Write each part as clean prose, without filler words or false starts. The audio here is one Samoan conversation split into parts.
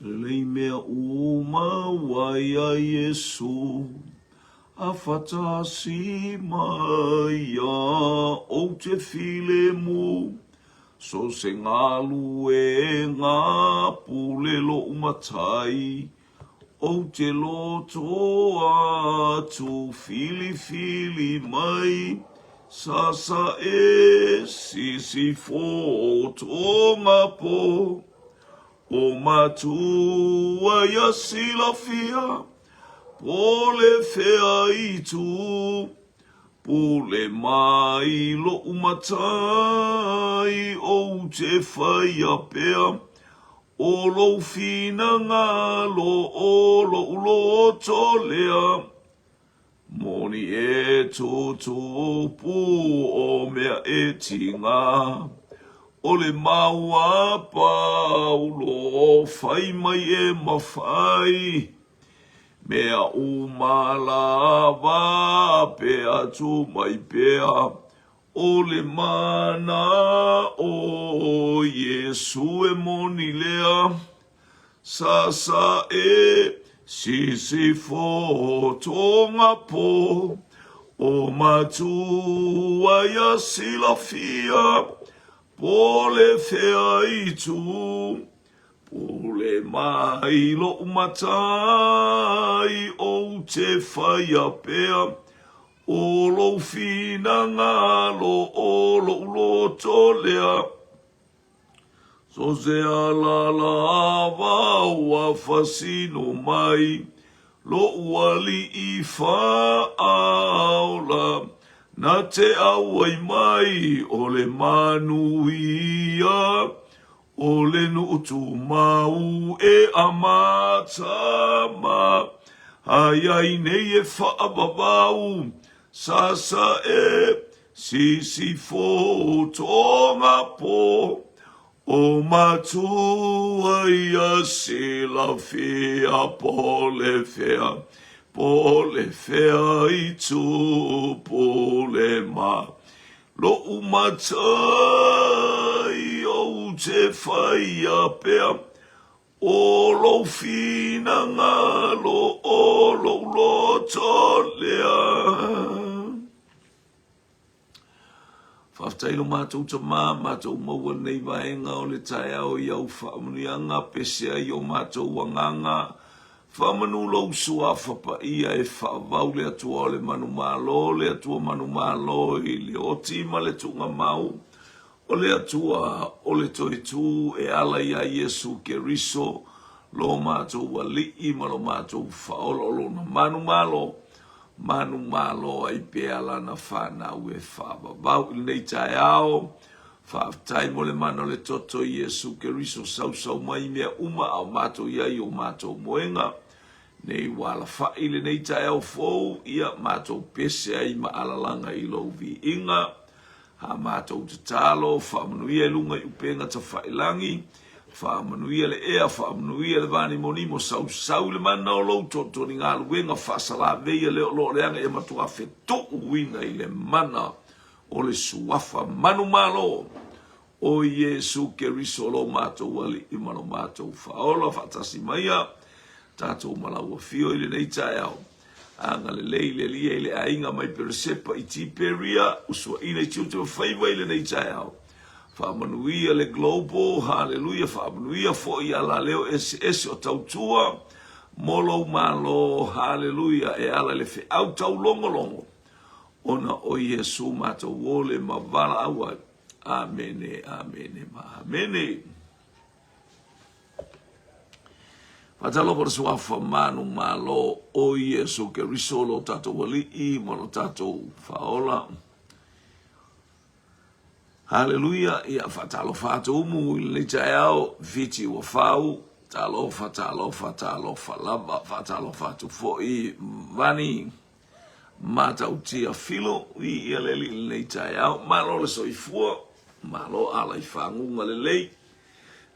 Lelei mea uma ua ia Iesu, a fatasi ma ia ou te filemu, so se galuega pule loʻu matai, ou te loto atu filifili mai, sasa e sisifo tonga po. O matua ia silafia, po le fea i tu, pule mai loʻu matai, ou te whaia pea, o lou finagalo, o loʻu loto lea. Moni e tutupu o mea e tiga, o le mau a Paulo fai mai e mafai, mea uma lava pe atu mai pea, o le mana o Iesu e moni lea. Sasa e sisifo tonga po o matua ia silafia po le fea i tu pule mai loʻu matai ou te whaia pea o lou finagalo o loʻu loto lea. So se ala lava ua fasino mai loʻu aliʻi faaola na te ʻauai mai o le manuia o le nuʻu tumau e amata ma ai ai nei e faavavau sasa e Sisifo tonga po o matua ia silafia po le fea, po le fea i tupu le ma loʻu matai ou te whaia pea o lou finagalo o lou loto lea. Faafetai lo matou tama, matou maua lenei vaega o le taeao i au faamanuiaga, pese ai o matou agaga. Faamanu lou suafa paia e faavau le Atua o le manumalo, le Atua manumalo i le oti ma le tuugamau, o le Atua o le Toetū e ala iā Iesu Keriso, lo matou Alii ma lo matou Faaola o Lona manumalo, manumalo ai pea Lana fanau e faavavau i lenei taeao. Faafetai mo le mana o le toto i Iesu Keriso sausau mai mea uma a o matou i ai i o matou moega. Nei ua alafai lenei taeao fou, ia matou pese ai ma alalaga i lou viiga. A matou tatalo, faamanuia i luga i upega tafailangi, faamanuia le ea, faamanuia le vanimonimo, sausau i le mana o lou toto ni galuega faasalaveia lea o lo o leaga ia matua fetuuina i le mana o le suafa manumalo o Iesu Keriso lo matou Alii ma lo matou Faaola faatasi maia tatou ma lau afio i lenei taeao. Agalelei le Alii i le aiga mai Peresepa i Tiperia, usuaina i tiute ma faiva i lenei taeao. Faamanuia le Global, haleluia, faamanuia foi ia laleo eseese o tautua mo lou Malo, haleluia, e ala i le feau taulogologo ona o Iesu matou ole ma valaau ai. Amene, amene ma amene. Faatalofa le suafa manu malo o Iesu Keriso lo tatou Alii ma lo tatou Faaola. Haleluia, ia faatalofa atu umu i lenei taeao, Fiti ua fau, talofa, talofa, talofa lava, faatalofa atu foi Vani, Matautia Filo, viia le Alii i lenei taeao, malo le soifua, malo ala i faguga lelei,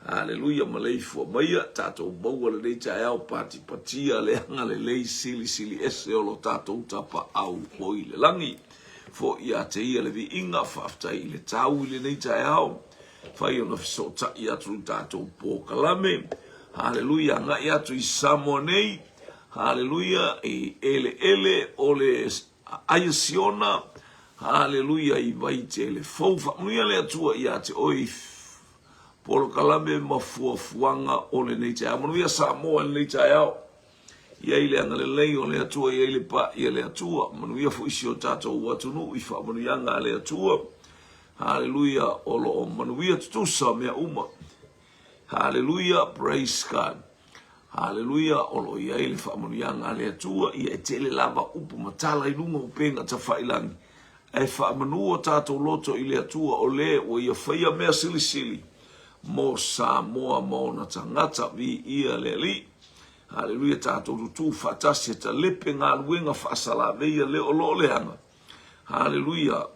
Haleluia maleifua maia tatou maua lenei taeao patipatia le agalelei silisili ese o lo tatou tapaau o i le lagi. Foi ia te ia le viiga, faafetai i le tau i lenei taeao, fai ona fesootai atu le tatou polokalame. Haleluia, agai atu i Samoa nei, haleluia, i eleele o le Aia Siona, haleluia, i Vaitele fou. Faamanuia le Atua ia te oe i polokalame ma fuafuaga o lenei taeao. Manuia Samoa i lenei taeao. I ai le agalelei o le Atua, i ai le pa'i a le Atua. Manuia foi si o tatou atunuu i faamanuiaga a le Atua. Haleluia, o lo o manuia tutusa mea uma. Haleluia, praise God. Haleluia, o lo o i ai le faamanuiaga a le Atua, ia e tele lava upu ma tala i luga o upega tafailangi. Ae faamanu o tatou loto i le Atua o le ua ia faia mea silisili mo Samoa ma ona tagata. Viia le Alii. Haleluia, tatou tutū faatasi e talepe galuega faasalaveia lea o lo o leaga. Haleluia!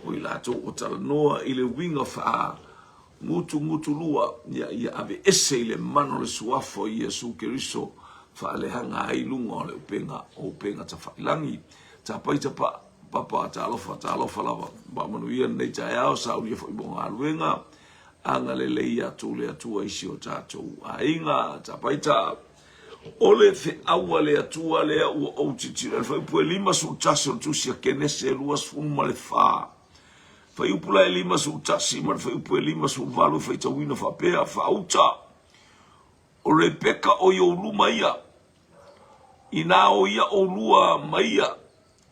O i latou ua talanoa i le uiga faagutugutulua, ia, ia aveese i le mana o le Suafa o Iesu Keriso, faaleaga ai luga o le upega, o upega tafailangi. Tapaita pa, papa, talofa, talofa lava. Manuia lenei taeao, saunia foi mo galuega. Agalelei atu le Atua i si o tatou aiga. Tapaita. O le feau a le Atua lea ua ou tilotilo ai, le fuaiupu e 51 o le Tusi a Kenese 24. Fuaiupu la e 51 ma le fuaiupu e 58 e faitauina faapea, Faauta, o Rebeka o i ou luma ia, inā o ia ʻolua ma ia,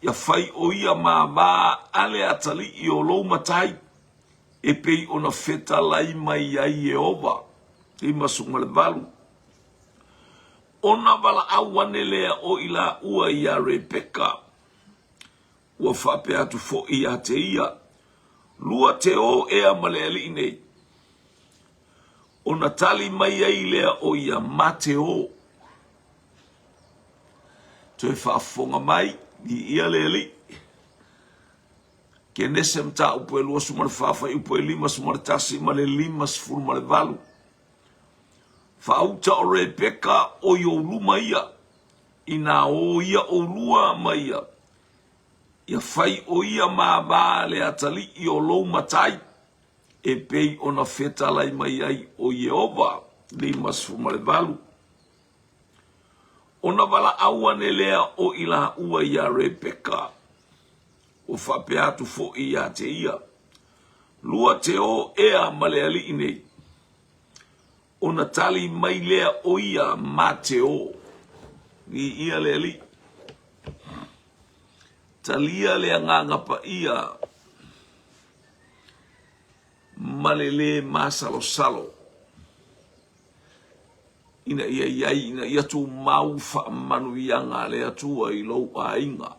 ia fai ʻo ia māmā a le atalii o lou matai, e pei ona fetalai mai ai Ieova. 58. Ona valaau ane lea o i laua iā Rebeka, ua faapea atu foi ia te ia, Lua te ō ea ma le alii nei. Ona tali mai ai lea o ia, Ma te ō. Toe faafofoga mai, viia le Alii. Kenese mataupu e 24, fuaiupu e 51 ma le 58. Faauta o Rebeka o i ou luma ia, inā ō ia ʻolua ma ia, ia fai ʻo ia māmā le atalii o lou matai, e pei ona fetalai mai ai ʻo Iēhova. 58. Ona valaau ane lea o i laua iā Rebeka, ua faapea atu foi ia te ia, Lua te ō ea ma le alii nei. Ona tali mai lea o ia ma te ō. Viia le Alii. Talia le Agaga Paia ma le lē masalosalo ina ia i ai, ina ia tumau faamanuiaga a le Atua i lou aiga.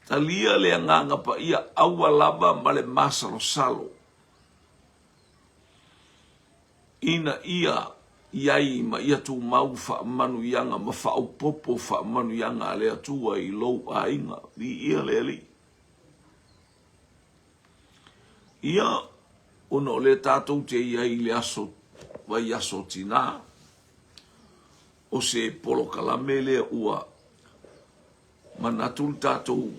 Talia le Agaga Paia aua lava ma le masalosalo ina ia i ai ma ia tumau faamanuiaga ma faaopoopo faamanuiaga a le Atua i lou aiga. Viia le Alii. Ia, ona o lea tatou te i ai i le aso, vaiaso tinā, o se polokalame lea ua manatu le tatou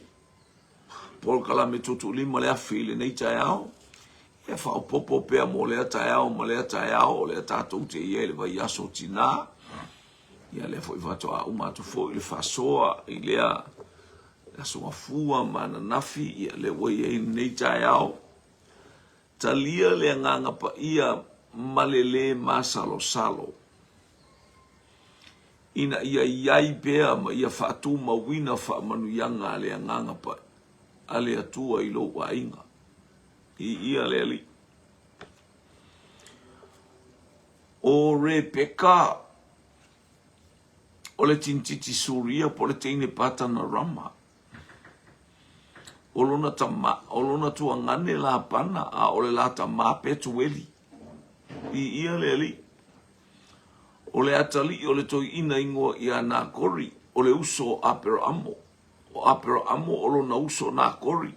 polokalame tuutuulima le afi i lenei taeao, e faaopoopo pea mo lea taeao ma lea taeao, o lea tatou te i ai i le vaiaso tinā, ia lea foi faatoa uma atu foi le faasoa i lea aso Gafua ma ananafi, ia lea ua i ai lenei taeao. Talia le Agaga Paia ma le lē masalosalo, ina ia i ai pea ma ia faatumauina faamanuiaga a le Agaga Paia a le Atua i lou aiga. Viia le Alii. O Rebeka, o le tinititi Suria po o le teine Patana Rama. O lona tama, o lona tuagane Lapana, a o le la tama Petueli. Viia le Alii. O le atalii o le toeaina ingoa ia Nakori, o le uso o Aperaamo. O Aperaamo o lona uso Nakori.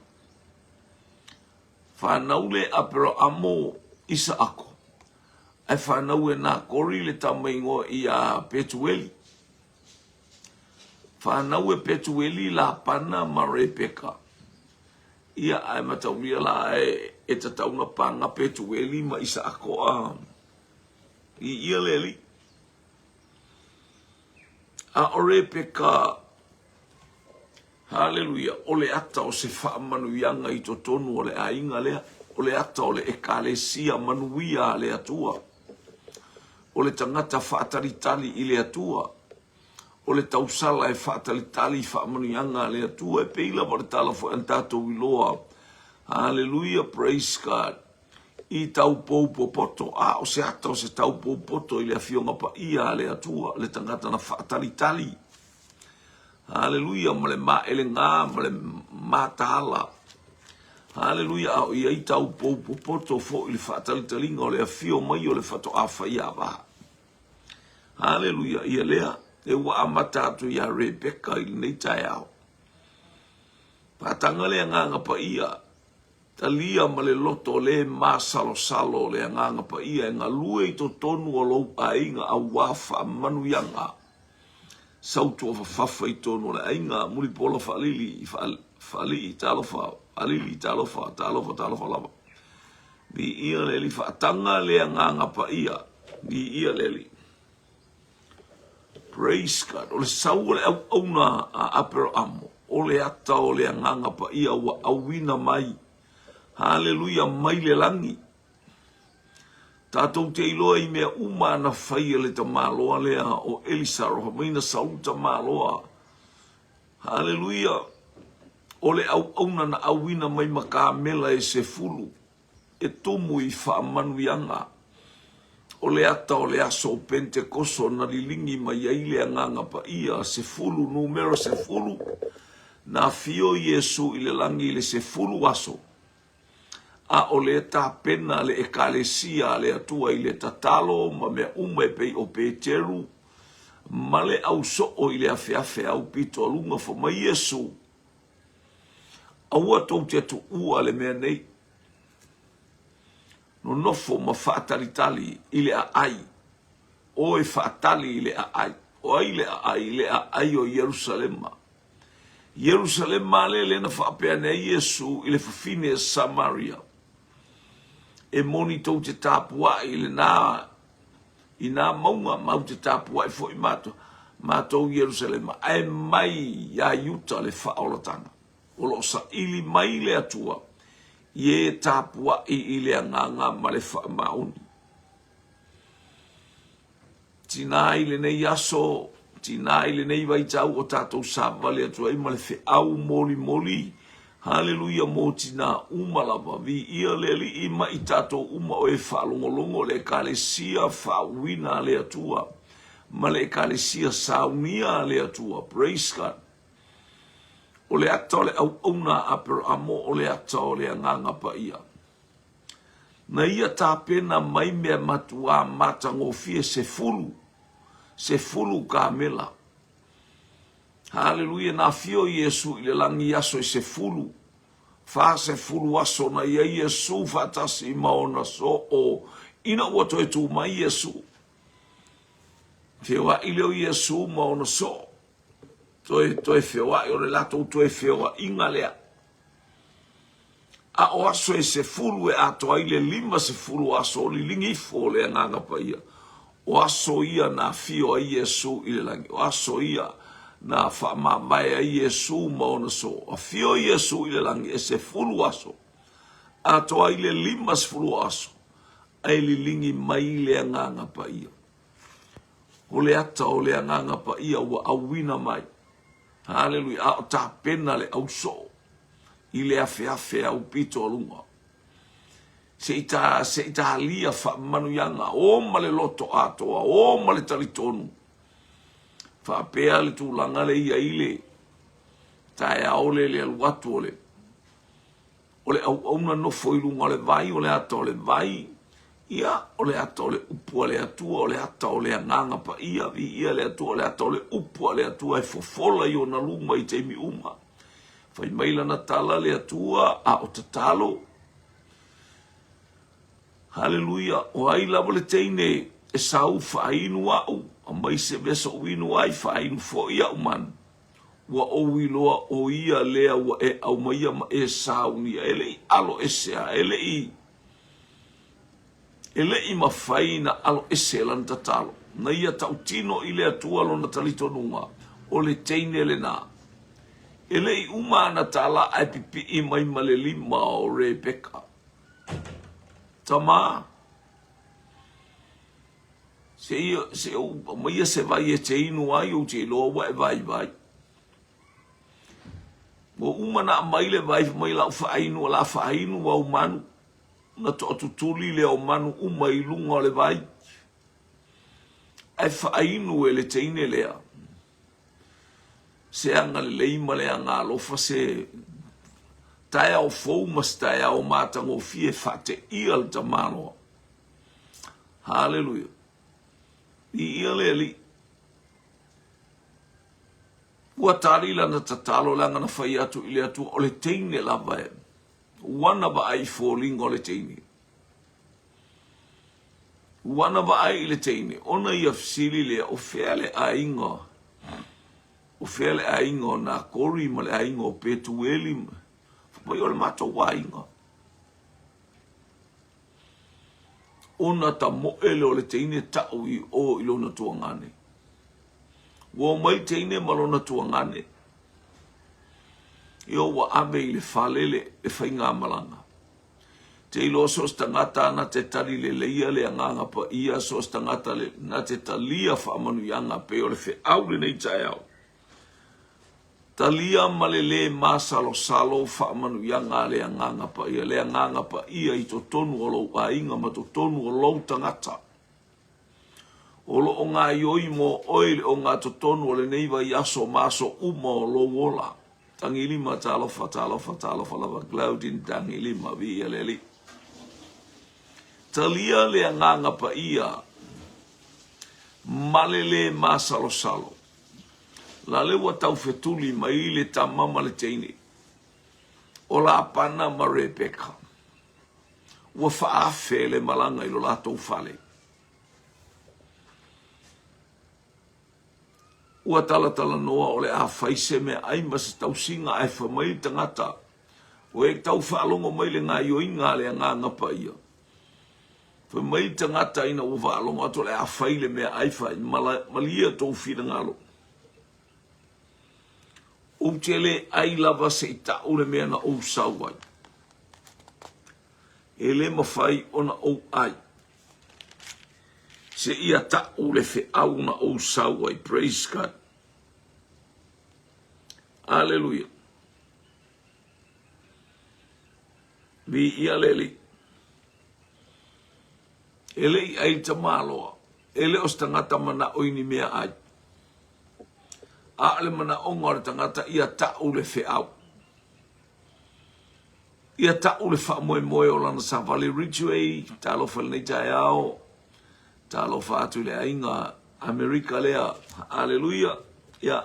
Fanau le Aperaamo Isaako, ae fanau e Nakori le tama ingoa ia Petueli. Fanau e Petueli Lapana ma Rebeka. Ia, ae mataulia la e tatau ona paga Petueli ma Isaako a. Viia le Alii. A o Rebeka, haleluia, o le ata o se faamanuiaga i totonu o le aiga lea, o le ata o le ekalesia manuia a le Atua, o le tagata faatalitali i le Atua, o le tausala e faatalitali i faamanuiaga a le Atua, e pei lava o le tala foi a na tatou iloa, haleluia, praise God, i taupou popoto, a o se ata o se taupou poto i le Afioga Paia a le Atua, le tagata na faatalitali. Haleluia, ma le maelegā ma le mataala. Haleluia, a o i ai taupou popoto foi i le faatalitaliga o le afio mai o le faatoa faiava. Haleluia, ia lea, e ua amata atu iā Rebeka i lenei taeao. Faataga le Agaga Paia Talia ma le loto le masalosalo o le Agaga Paia e galue i totonu o lou aiga auā faamanuiaga sautuafafafa i totonu o le aiga. Mulipola faalili, faalii, talofa, faalili, talofa, talofa, talofa lava. Viia le Alii, faataga le Agaga Paia. Viia le Alii. Praise God. O le sau o le auauna a Aperahamo, o le ata o le Agaga Paia ua auina mai. Haleluia, mai le lagi. Tatou te iloa i mea uma na fai e le tamaloa lea o Elisaro, fai mai na sau tamaloa. Haleluia. O le auauna na auina mai ma kamela e sefulu. e tumu i faamanuiaga. O le ata o le aso o Pentekoso na liligi mai ai le Agaga Paia, sefulu, numera sefulu, na afio Iesu i le lagi i le sefulu aso, a o lea tapena le Ekalesia a le Atua i le tatalo ma mea uma e pei o Peteru ma le au soo i le afeafe aupito a luga, fai mai Iesu, Aua tou te tuua le mea nei. Nonofo ma faatalitali i le aai. O e faatali i le aai. O ai le aai? Le aai o Ierusalema. Ierusalema le lea na faapea ane ai Iesu i le fafine Samaria. E moni tou te tapuai i lenā i nā mauga matou te tapuai foi matou, matou i Ierusalema, ae mai iā Iuta le faaolataga. O lo o saili mai le Atua i e tapuai i le agaga ma le faamaoni. Tinā i lenei aso, tinā i lenei vaitau o tatou savavali atu ai ma le feau molimoli, haleluia mō tinā uma lava, viia le Alii ma i tatou uma o e faalogologo le Ekalesia faauuina a le Atua ma le Ekalesia saunia a le Atua. Praise God. O le ata o le auauna a Aperahamo o le ata o le Agaga Paia. Na ia tapena mai mea matuā matagofie sefulu, sefulu kamela. Haleluia, na afio Iesu i le lagi i aso e sefulu, 40 aso na i ai Iesu faatasi ma ona soo ina ua toe tu mai Iesu. Feoai lea o Iesu ma ona soo. Toe, toe feoai, o le latou toe feoaiga lea. A o aso e sefulu e atoa ai le 50 aso o liligi ifo o le Agaga Paia, o aso ia na afio ai Iesu i le lagi, o aso ia na faamavae ai Iesu ma ona soo. Afio Iesu i le lagi e sefulu aso, atoa ai le 50 o aso, ae liligi mai le Agaga Paia. O le ata o le Agaga Paia ua auina mai. Haleluia, a o tapena le ausoo i le afeafe aupito a luga. Se i ta, se i talia faamanuiaga, o ma le loto atoa, o ma le talitonu. Faapea le tulaga le i ai le taeao le le alu atu o le o le auauna nofo i luga o le vai, o le ata o le vai, ia, o le ata o le upu a le Atua, o le ata o le Agaga Paia, viia le Atua, o le ata o le upu a le Atua e fofola i ona luma i taimi uma. Fai mai lana tala le Atua, a o tatalo. Haleluia, o ai lava le teine e sau faainu a'u, aumai se mea so'u inu ai, faainu foi a'u manu. Ua ou iloa o ia lea ua e aumaia ma e saunia, e le i alo ese a, e le i. E le i mafai na alo ese lana tatalo. Na ia tautino i le Atua lona talitonuga, o le teine lena. E le i uma ana tala ae pipii mai ma le lima o Rebeka. Tama, se i se ou aumaia se vai e te inu ai, ou te iloa ua e vaivai. Ua uma na aumai le vai fai mai lau faainu o le a faainu au manu. Ona toatutuli lea o manu uma i luga o le vai. Ae faainu e le teine lea se agalelei ma le agaalofa se taeao fou ma se taeao matagofie faateia le tamaloa. Haleluia. Viia le Alii. Ua tali lana tatalo leaga na fai atu i le Atua o le teine lava e ua na vaai i foliga o le teine. Ua na vaai i le teine ona ia fesili lea o fea le aiga o fea le aiga o Nakori ma le aiga o Petueli fai mai o le matou aiga. Ona tamoe lea o le teine tau i o i lona tuagane. Ua omai le teine ma lona tuagane. Ia ua ave i le fale le, le faigamalaga. Te iloa so o se tagata na te tali leleia le agaga paia, so o se tagata le, na te talia faamanuiaga pei o le feau lenei taeao. Talia ma le lē masalosalo faamanuiaga a le Agaga Paia, le Agaga Paia i totonu o lou aiga ma totonu o lou tagata. O lo o gaioi mo oe i le ogatotonu o lenei vaiaso ma aso uma o lou ola. Tagilima, talofa, talofa, talofa lava, Glaudin Tagilima, viia le Alii. Talia le Agaga Paia ma le lē masalosalo. La le ua taufetuli mai le tama ma le teine, o Lapana ma Rebeka. Ua faaafe le malaga i lo latou fale. Ua talatalanoa o le a fai se meaai ma se tausiga ae fai mai le tagata, Ua e tau faalogo mai le gaioiga a le Agaga Paia. Fai mai le tagata ina ua faalogo atu o le a fai le meaai fai, malie tou finagalo. Ou te le ai lava se i ta'u le mea na ou sau ai. E le mafai ona ou ai se ia ta'u le feau na ou sau ai. Praise God. Aleluia. Viia le Alii. E le i ai le tamaloa, e le o se tagata manao i ni mea ai. A o le manaoga o le tagata ia ta'u le feau. Ia ta'u le faamoemoe o lana savali. Ridgeway, talofa i lenei taeao. Talofa atu i le aiga Amerika lea. Aleluia. Ia,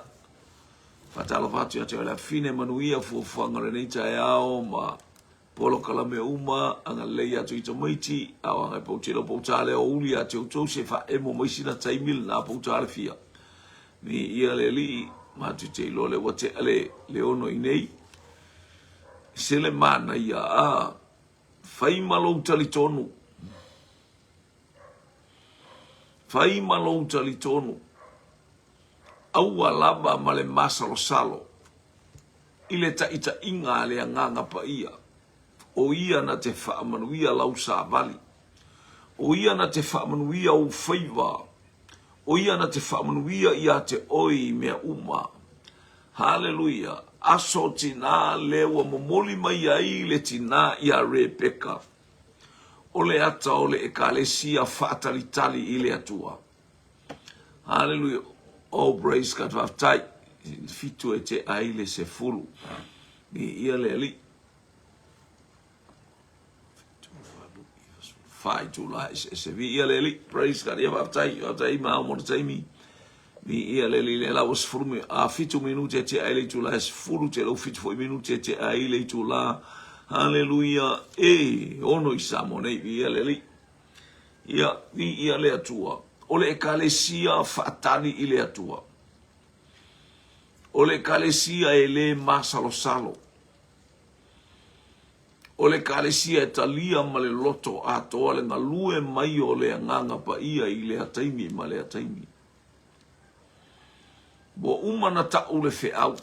faatalofa atu ia te oe le afine manuia fuafuaga o lenei taeao ma polokalame uma, agalelei atu i tamaiti, a o agai pou tele o pouta le o uli ia te outou se faaemo mai sina taimi lena pouta le fia. Ni ia le alii, matou te iloa le ua tea le, le ono i nei. Se le manaia, a, fai ma lou talitonu. Fai ma lou talitonu. Aua lava ma le masalosalo i le taitaiga a le Agaga Paia, o Ia na te faamanuia lau savali, o Ia na te faamanuia ou faiva, o Ia na te faamanuia ia te oe i mea uma. Haleluia! Aso tinā lea ua momoli mai ai le tinā iā Rebeka, o le ata o le Ekalesia faatalitali i le Atua. Haleluia. Oh, praise God. Faafetai. Fitu e te ai le sefulu. Viia le Alii. Whai tū la eseese. Viia le Alii. Praise God. Ia faafetai. Faafetai ma au mo le taimi. Viia le Alii. Le la ua sefulu mi, a fitu minute e te ai le itula e sefulu te lau fitu foi minute e te ai le itula. Haleluia. E, ono i Samoa nei. Viia le Alii. Ia, viia le Atua. O le Ekalesia faatali i le Atua. O le Ekalesia e le masalosalo. O le Ekalesia e talia ma le loto atoa le galue mai o le Agaga Paia i lea taimi ma lea taimi. Ua uma na ta'u le feau,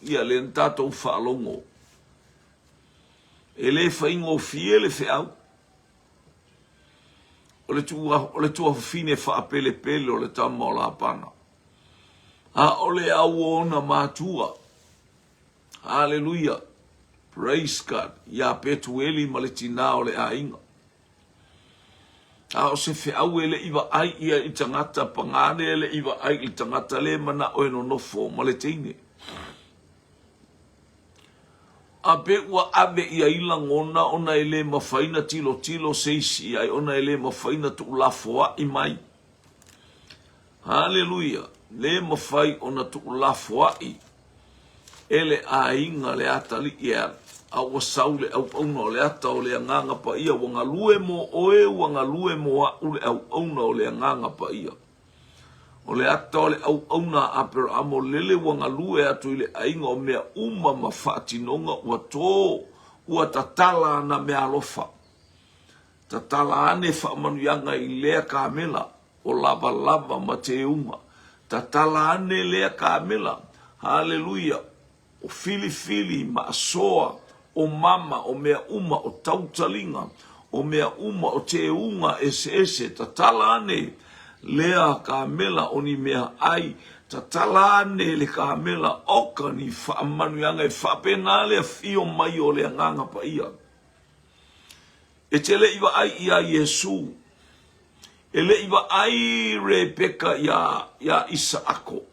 ia lea na tatou faalogo. E le faigofie le feau. O le, o le tuafafine faapelepele o le tama o Lapana. A o le au o ona matua. Haleluia! Praise God! Iā Petueli ma le tinā o le aiga. A o se feau e le i vaai ʻia i tagata, pagā lea e le i vaai i le tagata lē manaʻo e nonofo ma le teine. A pe ua ave i ai lagona ona e le mafai na tilotilo se isi i ai ona e le mafai na tuulafoaʻi mai. Haleluia! Le mafai ona tuulafoaʻi e le aiga le atalii e alu, a ua sau le auauna o le ata o le Agaga Paia, ua galue mo oe, ua galue mo aʻu le auauna o le Agaga Paia. O le ata o le auauna a Aperamo lele ua galue atu i le aiga o mea uma ma faatinoga ua tō, ua tatala ana meaalofa. Tatala ane faamanuiaga i lea kamela o lavalava ma teuga. Tatala ane lea kamela, haleluia, o filifili ma asoa, o mama, o mea uma, o tautaliga, o mea uma, o teuga eseese. Tatala ane lea kamela o ni mea ai. Tatala ane le kamela oka ni faamanuiaga e faapena le afio mai o le Agaga Paia. E te le i vaai iā Iesū. E le i vaai Rebeka iā, iā Isaako.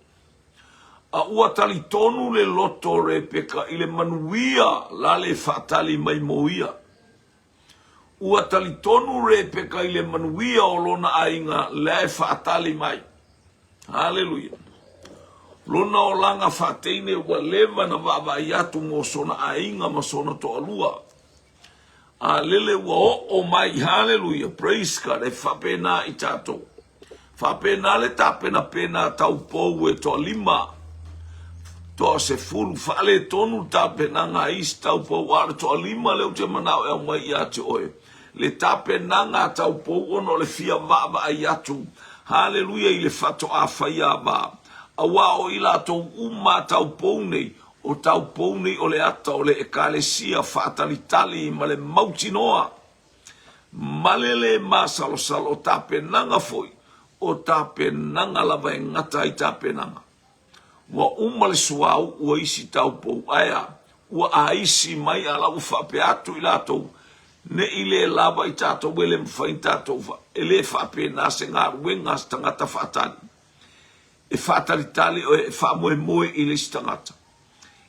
A ua talitonu le loto o Rebeka i le manuia la le faatali mai mo ia. Ua talitonu Rebeka i le manuia o lona aiga la e faatali mai. Haleluia. Lona olaga faateine ua leva na vaavaai atu mo sona aiga ma sona toalua. A lele ua oo mai, haleluia, praise God, e faapena i tatou. Faapena le tapenapena taupou e toalima, toasefulu, faaletonu le tapenaga a isi taupou, a o le toalima lea ou te manao e aumai ia te oe. Le tapenaga a taupou ona o le fia vaavaai atu, haleluia, i le faatoa faiava. Aua o i latou uma a taupou nei, O taupou nei o le ata o le Ekalesia faatalitali ma le mautinoa ma le lē masalosalo o tapenaga foi, o tapenaga lava e gata ai tapenaga. Ua uma le suauu a isi taupou, ae a? Ua aisi mai a la ua faapea atu i latou, Ne i lē lava i tatou e le mafai ona tatou, e le faapena se galuega a se tagata faatali. E faatalitali oe e faamoemoe i le isi tagata.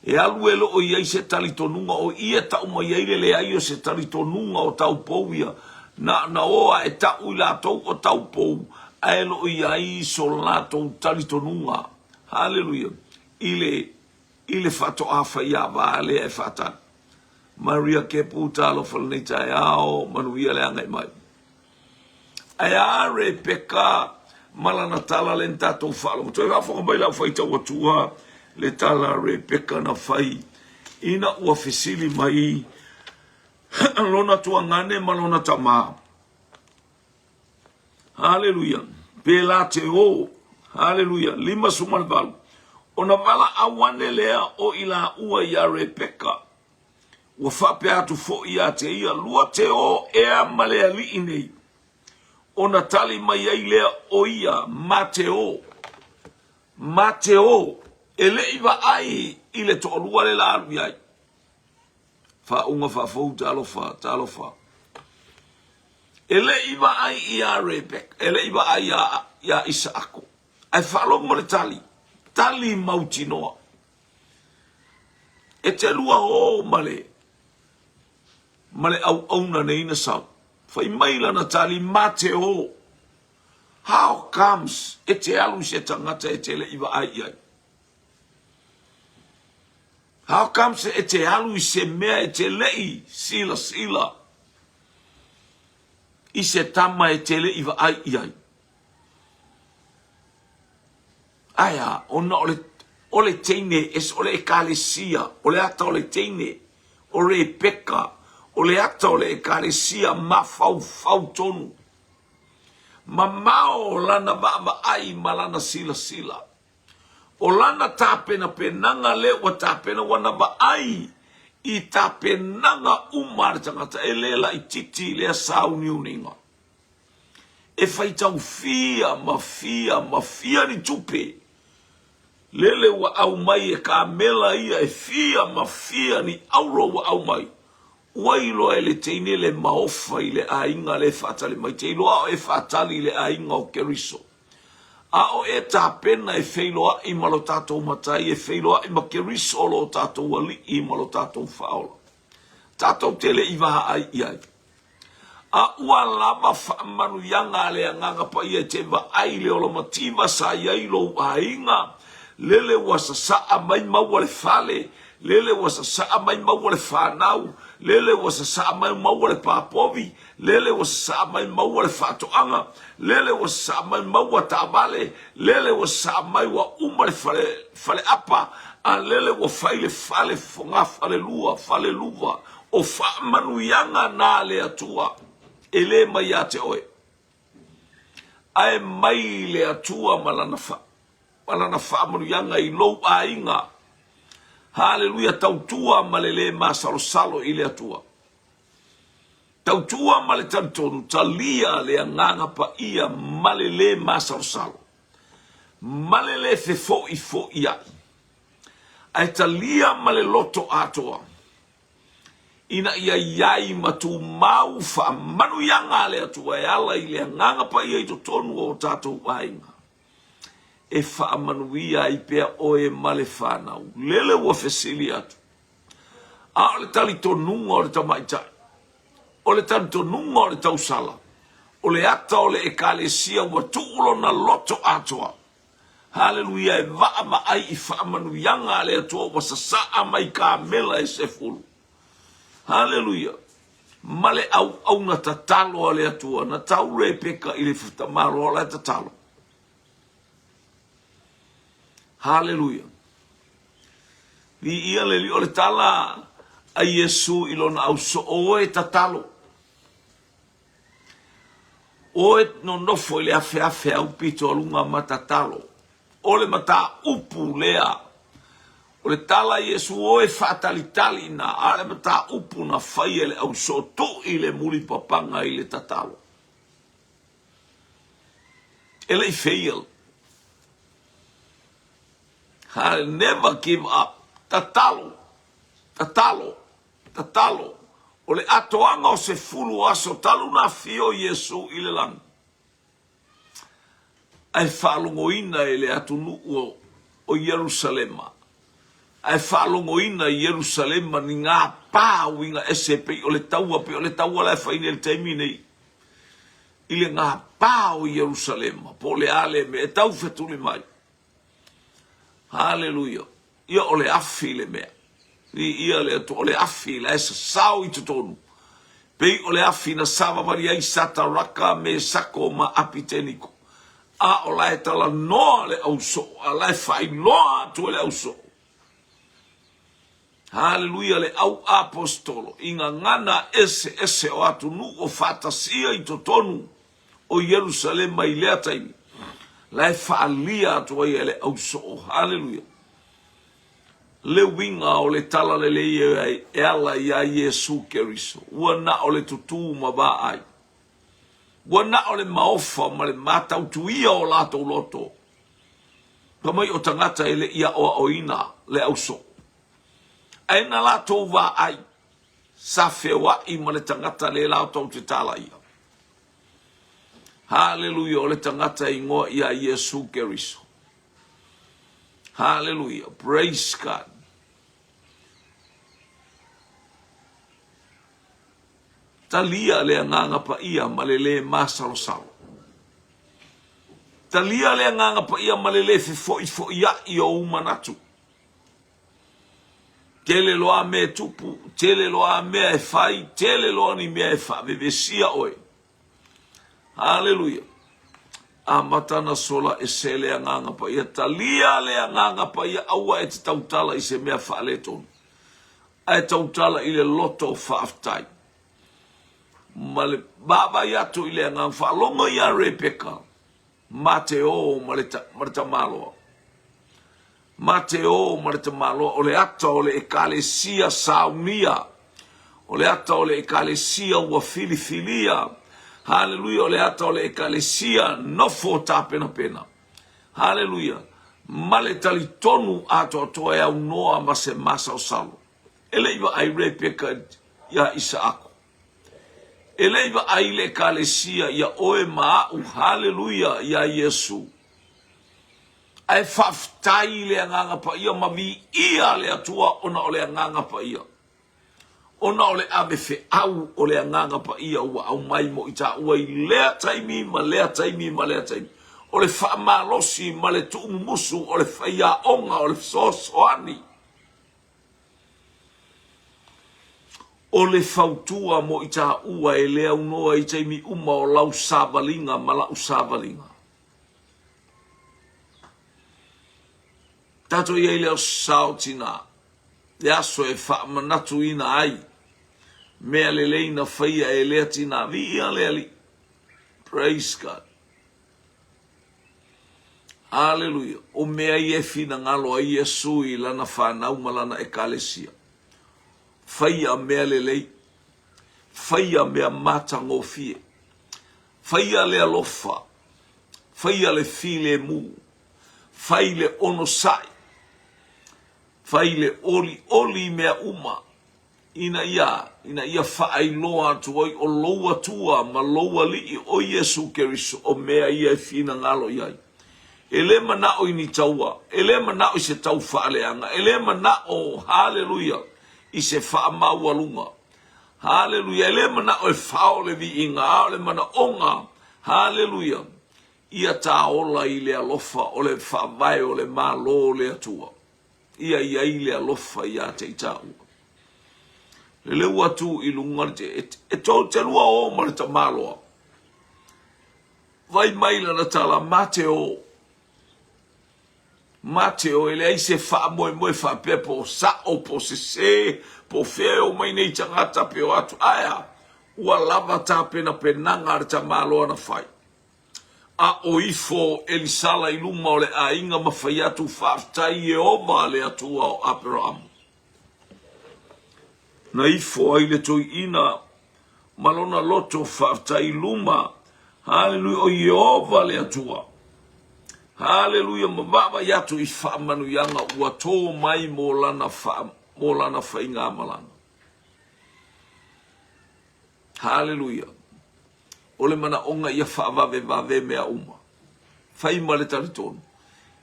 E alu e loo i ai se talitonuga o ia tau mai ai le leai o se talitonuga o taupou ia, na na o a e tau i latou o taupou ae loo i ai so latou talitonuga. Haleluia! I le i le faatoa faiava lea e faatali. Maria Kepu, talofa lenei taeao, manuia le agai mai. Ae a Rebeka ma lana tala lea na tatou faalogo. Toe faafofoga mai lau faitau atua le tala a Rebeka na fai ina ua fesili mai lona tuagane ma lona tama. Haleluia. Pe la te o. Haleluia. 58. Ona valaau ane lea o i laua iā Rebeka. Ua faapea atu foi ia te ia, Lua te o ea ma le alii nei. Ona tali mai ai lea o ia, Ma te o. Ma te o. E le i vaai i le toalua le la alu i ai. Faauga faafou, talofa, talofa. E le i vaai ia Rebeka, e le i vaai ia, ia Isaako. Ae faalogo le tali, tali mautinoa. E te lua o ma le ma le auauna nei na sau. Fai mai lana tali, ma te o. How comes e te alu i se tagata e te le i vaai i ai? How comes e te alu i se mea e te le i silasila i se tama e te le i vaai i ai? Ae a, ona o le, o le teine, es, o le ekalesia, o le ata o le teine, o Rebeka, O le ata o le Ekalesia mafaufau tonu. Mamao lana vaavaai ma lana silasila. O lana tapenapenaga lea ua tapena, ua na vaai i tapenaga uma a le tagata, e le laitiiti lea sauniuniga. E faitau fia ma fia ma fia ni tupe, lele ua aumai e kamela ia e fia ma fia ni auro ua aumai, ua iloa e le teine le maofa i le aiga lea e faatali mai, te iloa o e faatali i le aiga o Keriso. A o e tapena e feiloai ma lo tatou Matai, e feiloai ma Keriso lo tatou Alii ma lo tatou Faaola. Tatou te le i vaai i ai. A ua lava faamanuiaga a le Agaga Paia e te vaai i le ola mativa sa i ai lou aiga, lele ua sasaa mai maua le fale, lele ua sasaa mai maua le fanau, lele ua sasaa mai maua le papovi, lele ua sasaa mai maua le faatoaga, lele ua sasaa mai maua taavale, lele ua sasaa mai ua uma le fale, faleapa, a lele ua fai le fale fogafalelua, faleluva. O faamanuiaga na a le Atua, e le mai ia te oe, ae mai le Atua ma lana, fa, ma lana faamanuiaga i lou aiga. Haleluia, tautua ma le lē masalosalo i le Atua. Tautua ma le talitonu, talia le Agaga Paia ma le lē masalosalo, ma le lē fefo'ifo'ia'i, ae talia ma le loto atoa, ina ia i ai ma tumau faamanuiaga a le Atua e ala i le Agaga Paia i totonu o o tatou aiga, e faamanuia ai pea oe ma le fanau. Lele ua fesili atu. A o le talitonuga o le tamaitai, o le talitonuga o le tausala, o le ata o le Ekalesia ua tuu lona loto atoa. Haleluia, e vaavaai i faamanuiaga a le Atua ua sasaa mai kamela e sefulu. Haleluia. Ma le auauna tatalo a le Atua, na tau Rebeka i le tamaloa la e tatalo. Haleluia. Viia le Alii. O le tala a Iesu i lona ausoo, Oe tatalo. Oe nonofo i le afeafe au pito a luga ma tatalo. O le mataupu lea. O le tala a Iesu, Oe faatalitali ina, a o le mataupu na fai e le ausoo, tuu le mulipapaga i le tatalo. E le i fail. I never give up. Tatalo, tatalo, tatalo. O le atoaga o sefulu aso talu na afio Iesu i le lagi, ae faalogoina e le atunuu o Ierusalema, ae faalogoina i Ierusalema ni gapa uiga ese pei o le taua, pei o le taua la e fai nei i le taimi nei. I le gapa o Ierusalema, po o le a le mea e taufetuli mai. Haleluia. Ia o le afi le mea. Viia le Atua, o le afi la e sasao i totonu. Pei o le afi na savavali ai Sataraka, Mesako ma Apiteniko. A o la e talanoa le ausoo, a la e faailoa atu e le ausoo. Haleluia le au aposetolo i gagana eseese o atunuu o faatasia i totonu o Ierusalema i lea taimi, la e faaalia atu ai e le ausoo. Haleluia! Le uiga o le talalelei e ala iā Iesu Keriso, ua na o le tutū ma vaai. Ua na o le maofa ma le matautuia o latou loto. Fai mai o tagata e le i aʻoaʻoina le ausoo. Ae na latou vaai, sa feoaʻi ma le tagata le latou te talaia. Haleluia, o le tagata e igoa ia Iesu Keriso. Haleluia, praise God. Talia le Agaga Paia ma le lē masalosalo. Talia le Agaga Paia ma le lē fefo'ifo'ia'i o ou manatu. Tele loa mea e tupu, tele loa mea e fai, tele loa ni mea e faavevesia oe. Haleluia. Amata na sola ese le Agaga Paia. Talia le Agaga Paia, aua e te tautala i se mea faaletonu. Ae tautala i le loto faafetai. Ma le vaavaai atu i le agaga faalogo iā Rebeka, ma te ō ma le, ma le tamaloa. Ma te ō ma le tamaloa, o le ata o le Ekalesia saunia, o le ata o le Ekalesia ua filifilia, haleluia, o le ata o le Ekalesia nofo tapenapena, haleluia, ma le talitonu atoatoa e aunoa ma se masalosalo. E le i vaai Rebeka iā Isaako. E le i vaai le Ekalesia ia oe ma a'u, haleluia, iā Iesu. Ae faafetai i le Agaga Paia ma viia le Atua ona o le Agaga Paia. Ona o le ave feau o le Agaga Paia ua aumai mo i taua i lea taimi ma lea taimi ma lea taimi. O le faamalosi ma le tuumumusu o le faiaoga o le fesoasoani. O le fautua mo i taua e le aunoa i taimi uma o lau savaliga ma la'u savaliga. Tatou i ai le aso sao tina, le aso e faamanatuina ai mea lelei na faia e lea tina. Viia le Alii. Praise God. Aleluia. O mea ia e finagalo ai Iesu i lana fanau ma lana ekalesia. Faia mea lelei. Faia mea matagofie. Faia le alofa. Faia le filemu. Fai le onosai. Fai le olioli i mea uma. Ina ia, ina ia faailoa atu ai o lou Atua ma lou Alii o Iesu Keriso o mea ia e finagalo i ai. E le manao i ni taua, e le manao i se tau faaleaga, e le manao, haleluia, i se faamaualuga. Haleluia, e le manao e fao le viiga, a o le manaoga, haleluia, ia ta ola i le alofa o le faavae o le Malo o le Atua. Ia i ai le alofa iā te i tāua. Leleu atu i luga le te, e, e tou te lua o ma le tamaloa. Vai mai lana tala, ma te o. Ma te o, e leai se faamoemoe faapea po o sa'o, po o sesē, po o fea e omai nei tagata pe o atu. Ae a? Ua lava tapenapenaga a le tamaloa na fai. A o ifo Elisala i luma o le aiga ma fai atu, Faafetai Ieova le Atua o Aperaamu. Na ifo ai le toeaina ma lona loto faafetai i luma, Haleluia, o Ieova le Atua. Haleluia, ma vaavaai atu i faamanuiaga ua tō mai mo lana, fa, mo lana faigamalaga. Haleluia. O le manaoga ia faavavevave mea uma. Fai ma le talitonu.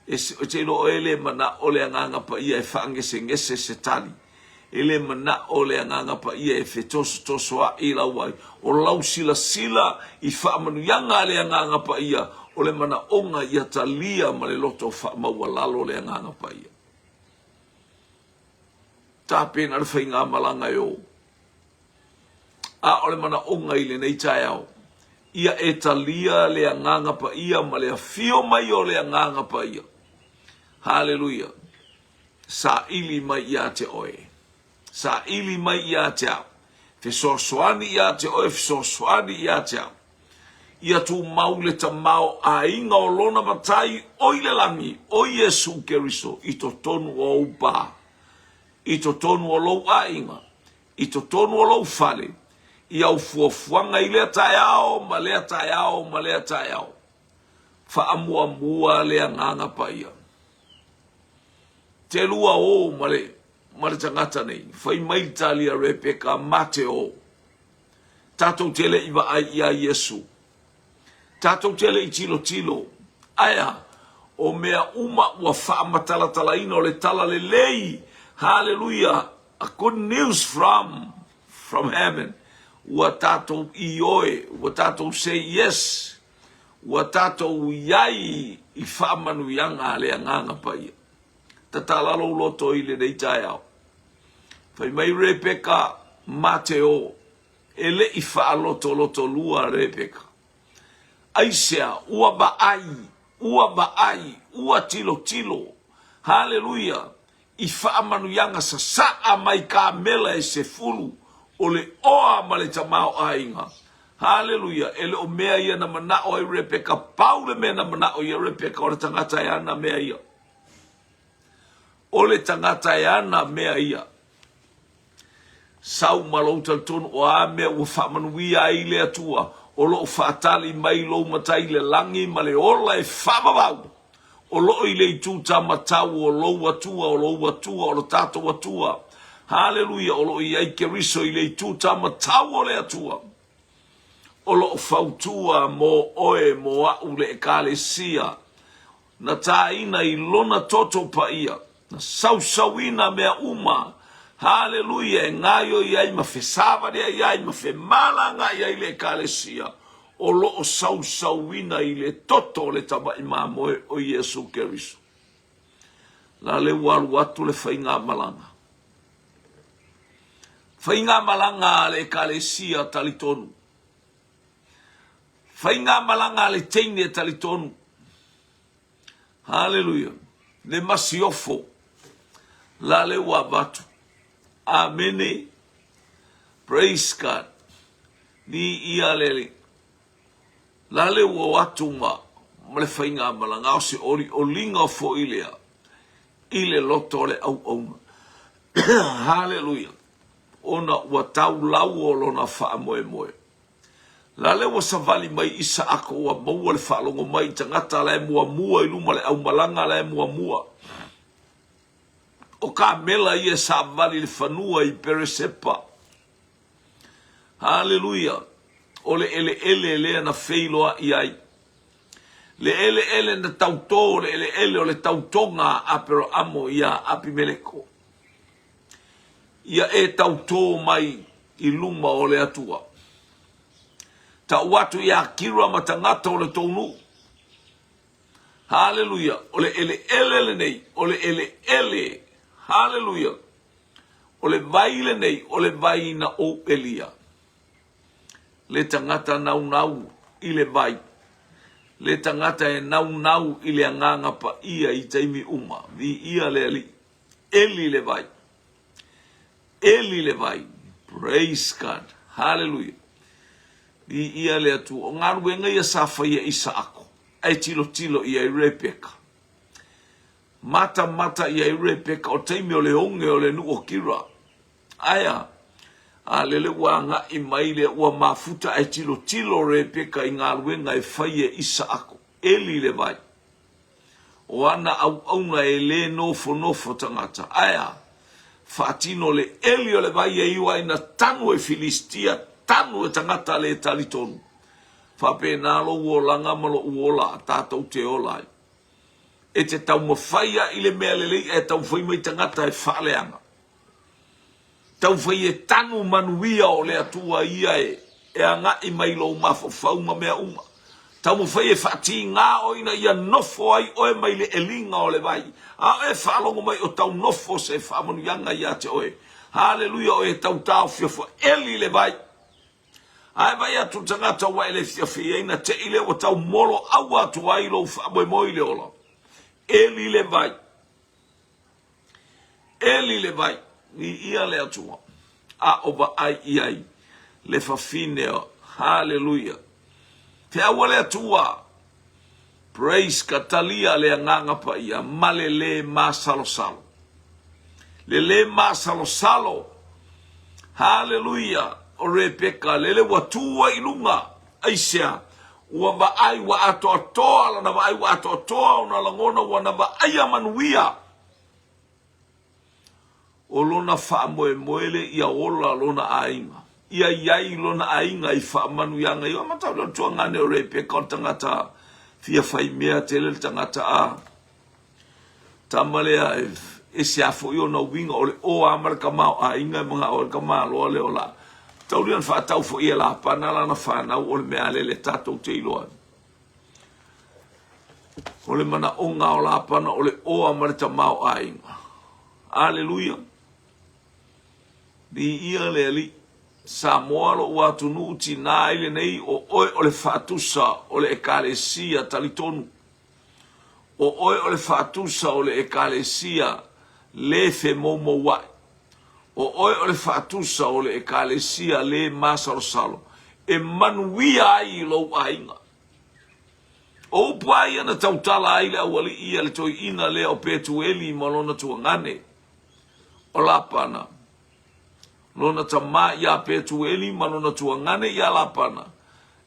E te iloa oe e le manao le Agaga Paia e faagesegese se tali. E le manao le Agaga Paia e fetosotosoaʻi lau ai. O lau silasila i faamanuiaga a le Agaga Paia, o le manaoga ia talia ma le loto faamaualalo le Agaga Paia. Tapena le faigamalaga e o. A o le manaoga i lenei taeao, ia e talia le Agaga Paia ma le afio mai o le Agaga Paia. Haleluia! Saili mai ia te oe. Saili mai ia te au. Fesoasoani ia te oe, fesoasoani ia te au. Ia tumau le tamaoaiga o lona Matai o i le lagi, o Iesu Keriso, i totonu o ou pā, i totonu o lou aiga, i totonu o lou fale, i au fuafuaga i lea taeao ma lea taeao ma lea taeao. Faamuamua le Agaga Paia. Te lua o ma le, ma le tagata nei, fai mai le tali a Rebeka, mate o. Tatou te le i vaai iā Iesu. Tatou te le i tilotilo. Ae a? O mea uma ua faamatalatalaina o le tala lelei. Haleluia! A good news from from heaven. Ua tatou ioe, ua tatou say yes. Ua tatou iai i faamanuiaga a le Agaga Paia. Tatala lou loto i lenei taeao. Fai mai Rebeka, Mateo, E le i faalotolotolua Rebeka. Aisea? Ua vaai, ua vaai, ua tilotilo, haleluia, i faamanuiaga sasaa mai kamela e sefulu o le oa ma le tamaoaiga. Haleluia! E le o mea ia na manao ai Rebeka, pau le mea na manao ia Rebeka o le tagata e ana mea ia. O le tagata e ana mea ia. Sau ma lou talitonu o a mea ua faamanuia ai le Atua, o lo o faatali mai lou matai i le lagi ma le ola e faavavau. O lo o i le itu tamatau o lou Atua, o lou Atua, o lo tatou Atua. Haleluia, o lo o i ai Keriso i le itu tamatau o le Atua. O lo o fautua mo oe, mo a'u le Ekalesia. Na tāina i lona toto paia, na sausauina mea uma, haleluia, e gaioi ai ma fesavaliai ai ma femalagaai ai le Ekalesia, o lo o sausauina i le toto o le Tama'i Mamoe o Iesu Keriso. La le ua alu atu le faigamalaga. Faigamalaga a le Ekalesia talitonu. Faigamalaga a le teine talitonu. Haleluia. Le masiofo. La le ua avatu. Amene. Praise God. Ni ia le Alii. La le ua o atu ma, ma le faigamalaga o se olioliga foi lea i le loto o le auauna. Haleluia. Ona ua tau lau o lona faamoemoe. La le ua savali mai Isaako ua maua le faalogo mai i tagata la e muamua i luma le aumalaga la e muamua. O kamela ia e savali i le fanua i Peresepa. Haleluia! O le eleele lea na feiloai ai. Le eleele na tautō, le eleele o le tautoga a Aperahamo iā Apimeleko. Ia e tautō mai i luma o le Atua. Tau atu iā Kira ma tagata o le tou nuu. Haleluia! O le eleele lenei, o le eleele, haleluia, o le vai lenei, o le vai na ou ʻelia. Le tagata naunau i le vai, le tagata e naunau i le Agaga Paia i taimi uma. Viia le Alii. ʻEli le vai. ʻEli le vai. Praise God. Haleluia. Viia le Atua. O galuega ia sa faia e Isaako, ae tilotilo i ai Rebeka. Matamata i ai Rebeka o taimi o le oge o le nuu o Kira. Aea, a lele ua agai mai lea ua mafuta ae tilotilo Rebeka i galuega e fai e Isaako. ʻEli le vai. O ana auauna e lē nofonofo tagata. Aea, faatino le ʻeli o le vai e iu ai na tanu e Filistia, tanu e tagata lē talitonu. Faapena lou olaga ma loʻu ola, tatou te ola ai. E te taumafai a i le mea lelei ae taumafai mai tagata e faaleaga. Taufai e tanu manuia o le Atua ia e e agai mai lou mafaufau ma mea uma. Taumafai e faatigā oe ina ia nofo ai oe mai le ʻeliga o le vai, a oe e faalogo mai o tau nofo se faamanuiaga ia te oe. Haleluia, oe e tau taofiofi ʻeli le vai. Ae vaai atu le tagata ua e le fiafia i ai na teʻi lea ua tau moloaua atu ai lou faamoemoe i le ola. ʻEli le vai. ʻEli le vai, viia le Atua, a o vaai i ai le fafine o Haleluia. Feaua le Atua, praise ka talia le Agaga Paia ma le lē masalosalo. Le lē masalosalo, Haleluia, o Rebeka, lele ua tū ai i luga, aisea? Ua vaai, ua atoatoa lana vaai, ua atoatoa ona lagona, ua na vaaia manuia. O lona faamoemoe le ia ola lona aiga. Ia i ai lona aiga i faamanuiaga. Ia matau le tuagane o Rebeka o le tagata fia fai mea tele le tagata a tama lea e ese a foi ona uiga o le o a ma le tamaoaiga e manao ai le tamaloa lea o la taulia na faatau foi e Lapana lana fanau o le mea lele tatou te iloa ai. O le manaoga o Lapana o le oa ma le tamaoaiga. Aleluia. Viia le Alii. Samoa lou atunuu tinā ai lenei o oe o le faatusa o le Ekalesia talitonu. O oe o le faatusa o le Ekalesia lē femoumouaʻi. O oe o le faatusa o le Ekalesia lē masalosalo. e manuia ai lou aiga. O upu a ia na tautala ai le aualii ia le toeaina lea o Petueli ma lona tuagane, o Lapana, lona tama ia Petueli ma lona tuagane ia Lapana,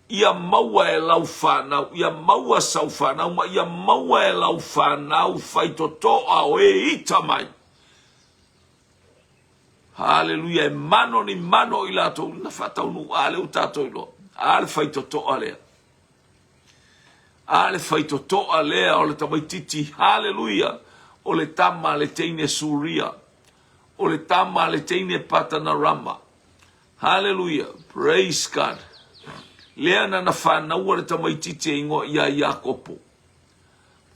ia maua e lau fanau, ia maua sau fanau ma ia maua e lau fanau faitotoa o e ita mai. Haleluia, e mano ni mano i latou na faataunuu, a lea ua tatou iloa, a le faitotoa lea. A le faitotoa lea o le tamaititi, haleluia, o le tama a le teine Suria, o le tama a le teine Patanarama. Haleluia, praise God. Lea na na fanaua le tamaititi e ingoa ia Iakopo.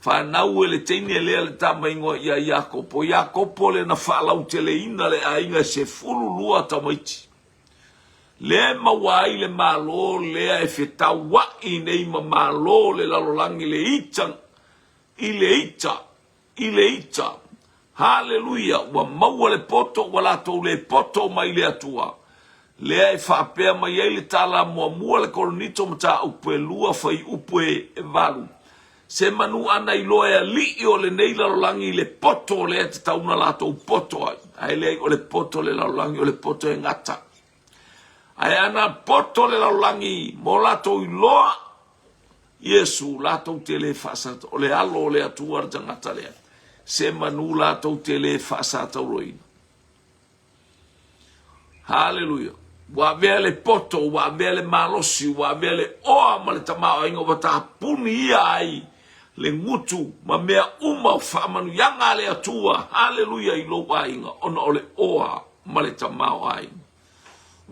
Fanau e le teine lea le tama ingoa ia Iakopo. Iakopo le na faalauteleina le aiga e 12 tamaiti. Lea e maua ai le Malo lea e fetaua'i nei ma Malo o le lalolagi le ita i le ita i le ita. Haleluia! Ua maua le poto ua latou le poto mai le Atua. Lea e faapea mai ai le tala muamua le Korinito mataupu e 2 fuaiupu e 8. Se manu ana iloa e alii o lenei lalolagi i le poto lea e tatau ona latou poto ai. Ae leai, o le poto o le lalolagi, o le poto e gata. Ae ana poto le lalolagi mo latou iloa Iesu, latou te le faasata, o le alo o le Atua le tagata lea. Se manu latou te le faasatauroina. Haleluia. Ua avea le poto, ua avea le malosi, ua avea le oa ma le tamaoaiga ua tapuni ia ai le gutu ma mea uma o faamanuiaga a le Atua, haleluia, i lou aiga, ona o le oa ma le tamaoaiga.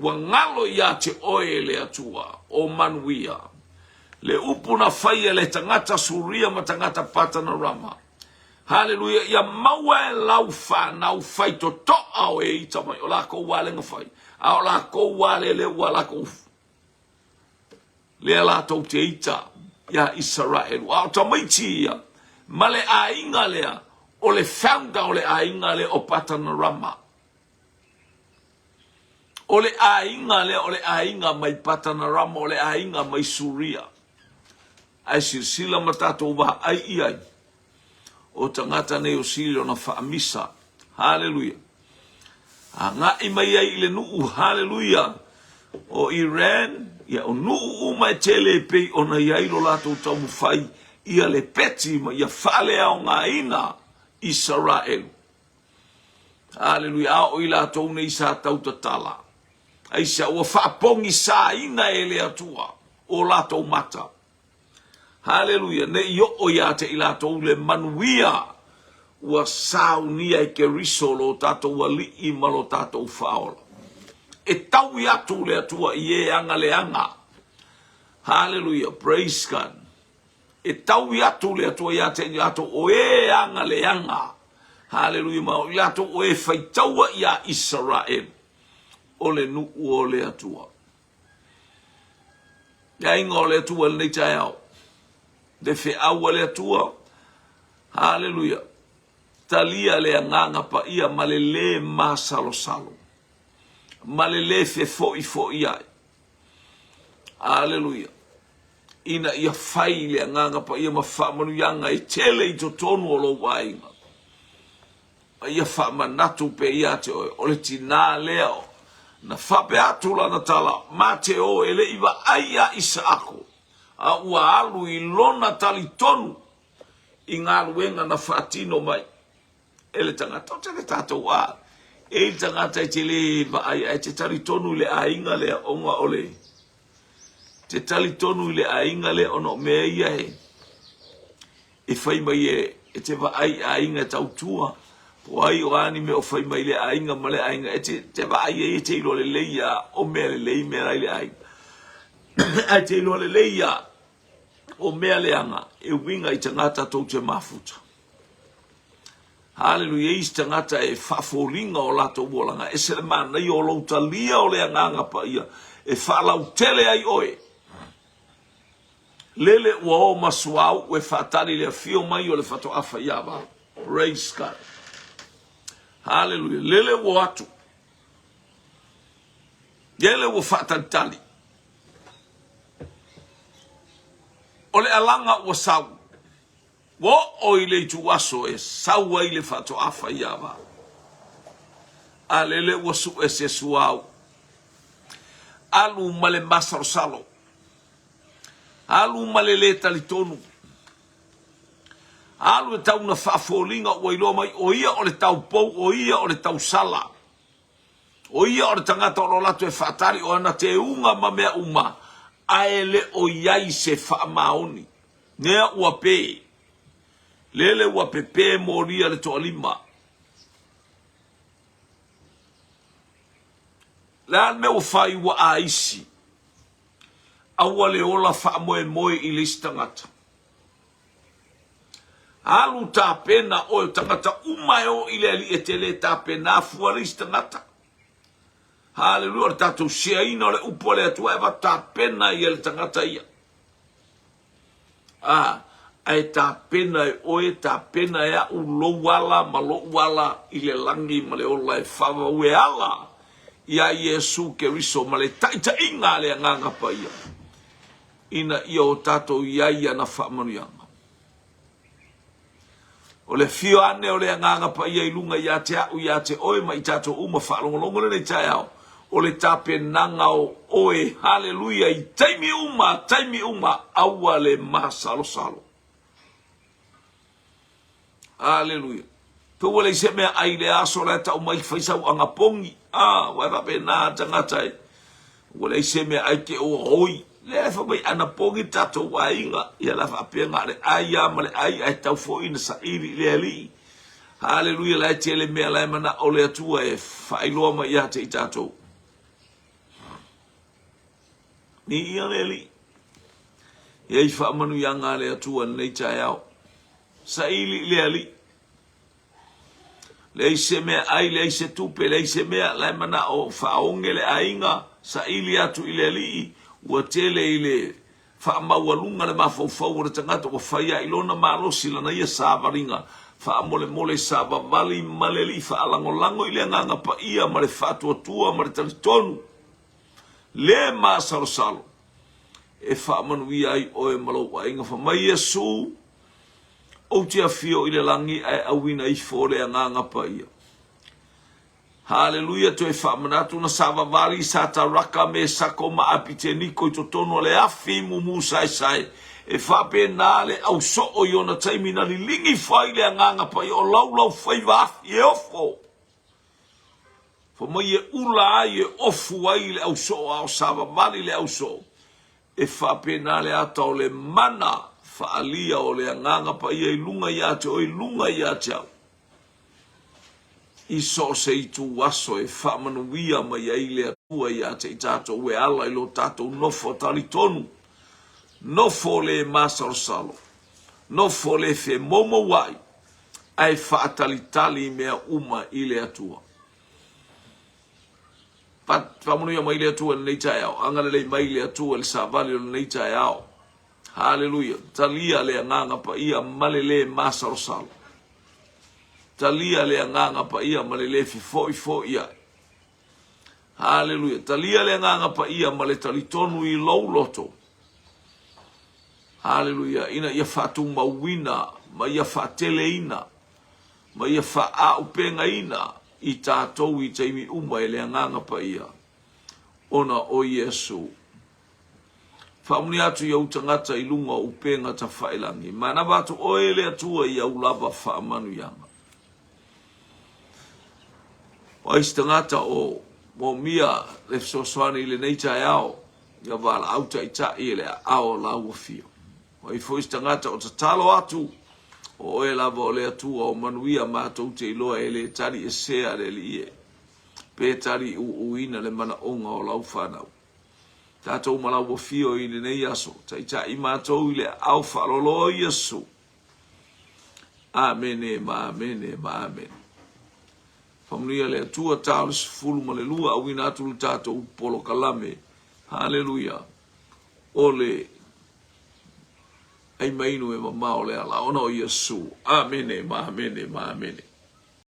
Ua galo ia te oe le Atua o manuia. Le upu na faia e le tagata Suria ma tagata Patanarama. Haleluia, ia maua e lau fanau faitotoa o e ita mai, o lakou alega fai, a o lakou ale le ua lakou lea latou te ita ia Isaraelu. A o tamaiti ia, ma le aiga lea, o le founder o le aiga lea o Patanarama. O le aiga lea o le aiga mai Patanarama, o le aiga mai Suria. Ae silasila ma tatou vaai i ai, o tagata nei o sili ona faamisa. Haleluia. Agai mai ai i le nuu, haleluia, o Iran, ia o nuu uma e tele e pei ona i ai lo latou taumafai ia le peti ma ia faaleaogaina Isaraelu. Haleluia. A o i latou nei sa tautatala. Aisea ua faapogisaina e le Atua o latou mata. Haleluia. Ne i oo ia te i latou le manuia ua saunia e Keriso lo tatou Alii ma lo tatou Faaola. E taui atu le Atua i e aga leaga. Haleluia. Praise God. E taui atu le Atua ia te i latou o e aga leaga. Haleluia. Ma o i latou o e faitaua ia Isaraelu o le nuu o le Atua. Le aiga o le Atua i lenei taeao. Le feau a le Atua. Haleluia. Talia le agaga paia ma le lē masalosalo, ma le lē fefo'ifo'i ai. Aleluia. Ina ia fai le agaga paia ma faamanuiaga e tele i totonu o lou aiga. A ia faamanatu pea ia te oe, o le tinā lea na faapea atu lana tala, Ma te o, e le i vaai iā Isaako, a ua alu i lona talitonu i galuega na faatino mai e le tagata. O tele tatou a e i le tagata e te le vaai ae te talitonu i le aiga lea ona o le te talitonu i le aiga lea ona o mea ia e e fai mai e, e te vaai i aiga e tautua, po o ai o a ni mea o fai mai i le aiga ma le aiga, e te, te vaai ai e te iloa lelei ia o mea lelei mea la i le aiga. Ae te iloa lelei ia o mea leaga e uiga i tagata tou te mafuta. Haleluia, isi tagata e faafoliga o latou olaga, ese le manaia o lou talia o le agaga paia e faalautele ai oe. Lele ua o ma suauu e faatali le afio mai o le faatoa faiava. Praise God. Hallelujah. Lele ua o atu. Lele ua faatalitali. O le alaga ua sau, ua oo i le ituaso e sau ai le faatoafa i Ava. A lele ua sue se suauu, alu ma le masalosalo, alu ma le lē talitonu, alu e tau ina faafoliga ua iloa mai o ia o le taupou, o ia o le tausala. O ia o le tagata o lo o latou e faatali o ana teuga ma mea uma, ae le o i ai se faamaoni. Nea ua pe, lele ua pepe molia le toalima. Le a le mea ua fai ua aisi? Aua le ola faamoemoe i le isi tagata. Alu tapena oe o tagata uma e o i le Alii e te le tapena fua le isi tagata. Haleluia, o le tatou siaina o le upu a le Atua e avatu tapena ia le tagata ia. A, ae tapena e oe, tapena e au lou ala ma lou ala i le lagi ma le ola e faavau e ala iā Iesu Keriso ma le taitaiga a le Agaga Paia. ina ia o tatou i ai i ana faamanuiaga. O le afio ane o le Agaga Paia i luga ia te au, ia te oe ma i tatou uma faalogologo lenei taeao, o le tapenaga o oe, haleluia, i taimi uma, taimi uma, aua le masalosalo. Aleluia. Pe ua leai se mea ai i le aso la e tau mai fai sau anapogi. Ah, ua e faapena tagata e. Ua leai se mea ai ke ua hoi. Lea e fai mai anapogi tatou aiga. Ia la faapea na o le ai lava ma le ai ae tau foi ina saili i le Alii. Haleluia, la e tele mea la e manao le Atua e faailoa mai ia te i tatou. Viia le Alii. E ai faamanuiaga a le Atua i lenei taeao. Saili i le Alii. Leai se mea ai, leai se tupe, leai se mea, la e manao faaoge le aiga, saili atu i le Alii, ua tele i le faamaualuga le mafaufau o le tagata, ua fai lava i lona malosi lana ia savaliga, faamolemole savavali ma le Alii, faalagolago i le Agaga Paia ma le faatuatua ma le talitonu. Le masalosalo e faamanuia ai oe ma lou aiga. Fai mai Iesu, Ou te afio i le lagi ae auina ifo le Agaga Paia. Haleluia, toe faamanatu na savavali Sataraka, Mesako ma Apiteniko i totonu o le afi mumu saesae. E faapena le ausoo i ona taimi na liligi fai le Agaga Paia o laulau faiva afi e ofo. Fai mai e ula ai, e ofu ai le ausoo, a o savavali le ausoo, e faapena le ata o le mana faaalia o le Agaga Paia i luga ia te oe, i luga ia te au, i so o se itu aso e faamanuia mai ai le Atua ia te i tatou e ala i lo tatou nofo talitonu, nofo le masalosalo, nofo le femoumouai, ae faatalitali mea uma i le Atua. Faamanuia mai le Atua i lenei taeao. Agalelei mai le Atua i le savali o lenei taeao. Haleluia. Talia le Agaga Paia ma le lē masalosalo. Talia le Agaga Paia ma le lē fefoifoiai. Haleluia. Talia le Agaga Paia ma le talitonu i lou loto. Haleluia. Ina ia faatumauina ma ia faateleina ma ia faaaupegaina i tatou i taimi uma e le Agaga Paia, ona o Iesu. Faamanuia atu i ou tagata i luga o upega tafailagi. Manava atu oe e le Atua i au lava faamanuiaga. O ai se tagata o moomia le fesoasoani i lenei taeao, ia valaau taitai e le aao o lau afio. O ai foi se tagata o tatalo atu, o oe lava o le Atua o manuia matou te iloa e le tali esea le Alii e, pe tali uuina le manaoga o lau fanau. Tatou ma lau afio i lenei aso, taitai matou i le aao faaaloalo o Iesu. Amene ma amene ma amene. Faamanuia le Atua, ta o le 12, auina atu le tatou polokalame. Haleluia. O le ai mainu e mamao le ala ona o Iesu. Amene ma amene ma amene.